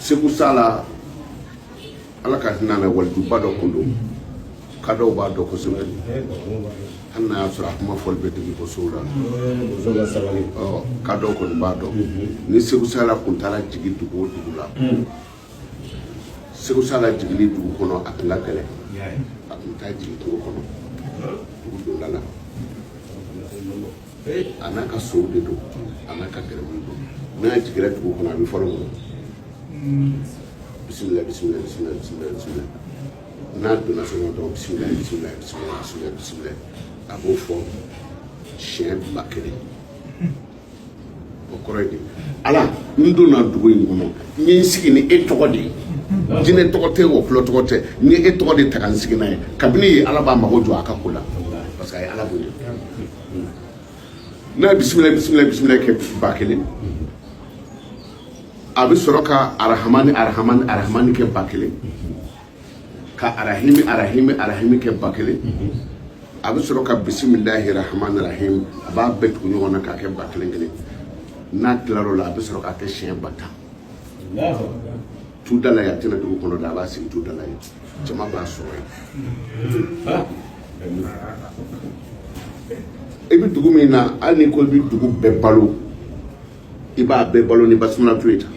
Segu Sala, Ala ka hinɛ a la, walijuba dɔ kun don, kadɔw b'a dɔn kosɛbɛ, hali n'a y'a sɔrɔ a kuma fɔli bɛ digi bosow la. Ɔ, kadɔw kɔni b'a dɔn. Ni Segu Sala kun taara jigin dugu o dugu la, Segu Sala jiginni dugu kɔnɔ, a tun ka gɛlɛn. A tun bɛ taa jigin kungo kɔnɔ, dugu donda la. A n'a ka sow de don, a n'a ka gɛrɛbuw don. N'a jiginra dugu kɔnɔ, a bɛ fɔlɔ mun? Bisimila, bisimila, bisimila, bisimila, bisimila. N'a donna so kɔnɔ dɔrɔn, bisimila, bisimila, bisimila, bisimila, bisimila, a b'o fɔ siɲɛ 1000. O kɔrɔ ye di? Ala, n donna dugu in kɔnɔ, n ye n sigi ni e tɔgɔ de ye. Jinɛ tɔgɔ tɛ, wɔkulɔ tɔgɔ tɛ, n ye e tɔgɔ de ta ka n sigi n'a ye. Kabini yen, Ala b'a mago jɔ a ka ko la, parce que a ye Ala bonya. N'a ye bisimila, bisimila, bisimila kɛ 1000, a bɛ sɔrɔ ka arahamani, arahamani, arahamani kɛ 1000, ka arahimi, arahimi, arahimi kɛ 1000. A bɛ sɔrɔ ka bisimilahi rahmani rahim, a b'a bɛɛ tugu ɲɔgɔn na k'a kɛ ba kelen kelen. N'a tilar'o la, a bɛ sɔrɔ k'a kɛ siɲɛ 10 000 tu da la yen. A tɛna dugu kɔnɔ da, a b'a sigi tu da la yen, jama b'a sɔrɔ yen. I bɛ dugu min na, hali ni ko i bɛ dugu bɛɛ balo, i b'a bɛɛ balo ni basimala tu ye tan.